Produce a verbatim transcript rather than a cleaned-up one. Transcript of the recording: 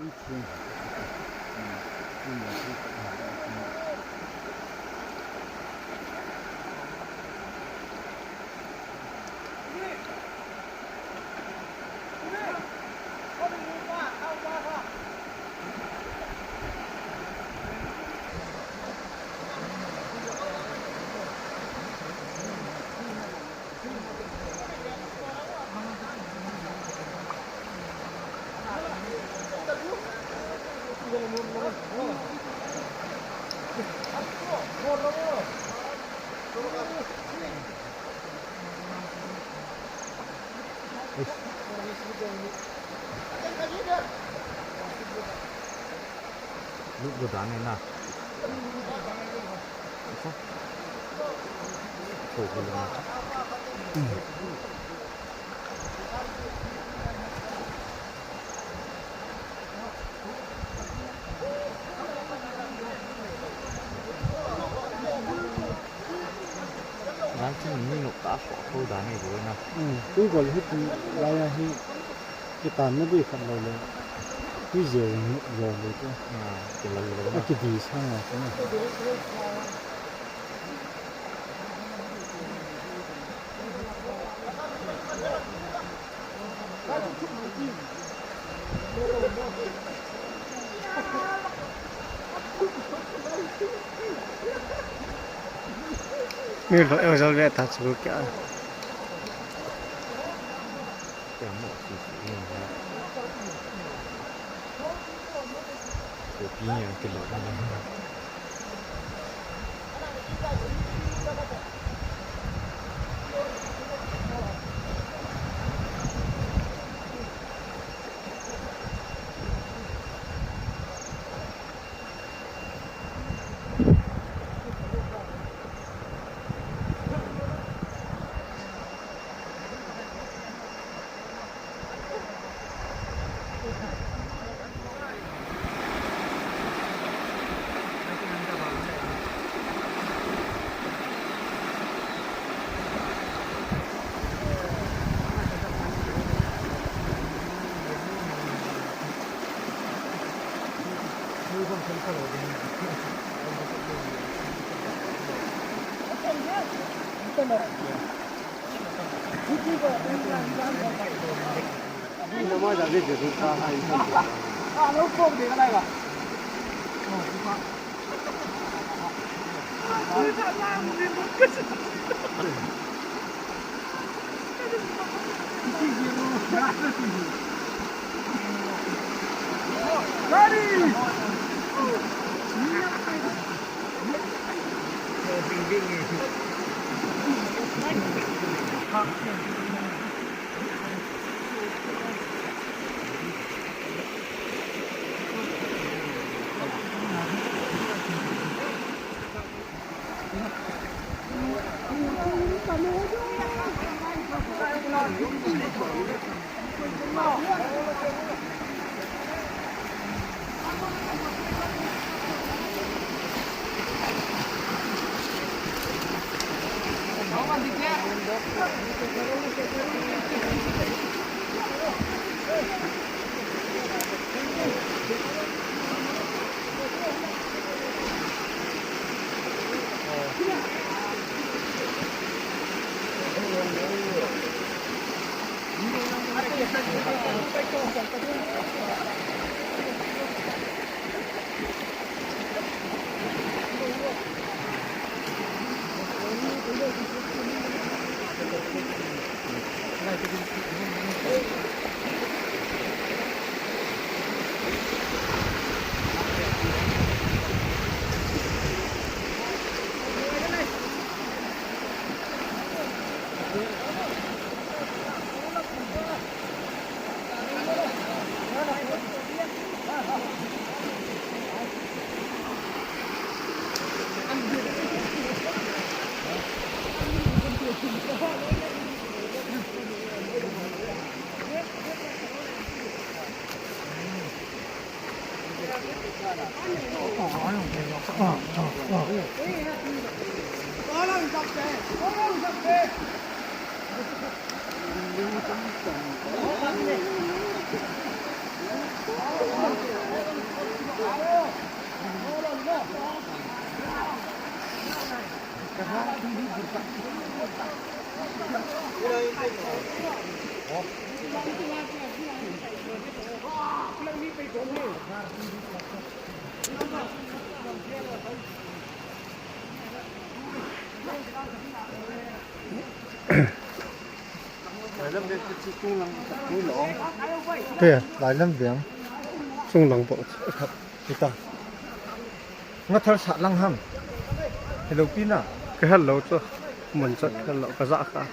Lut go dan na. Asa? Ko ko na. Dan chu mi nop ta ko ko dan nei lo na. Hmm, tu gol hi tu lai a hi kitan na dei khat lo le. Ki je lo lo tu. Ah, ki lo lo na. Ki di sang a tu na. Mi lo eu jol ve ta chu kya. Kya mo si si ni ha. Ko pi ni ang kilo. Te, lai lam veng. Chunglang bol. Khat. Hita. Nga thal sah lang ham. Hello, Pina. Ka hello chu. Mun chat hello ka za kha.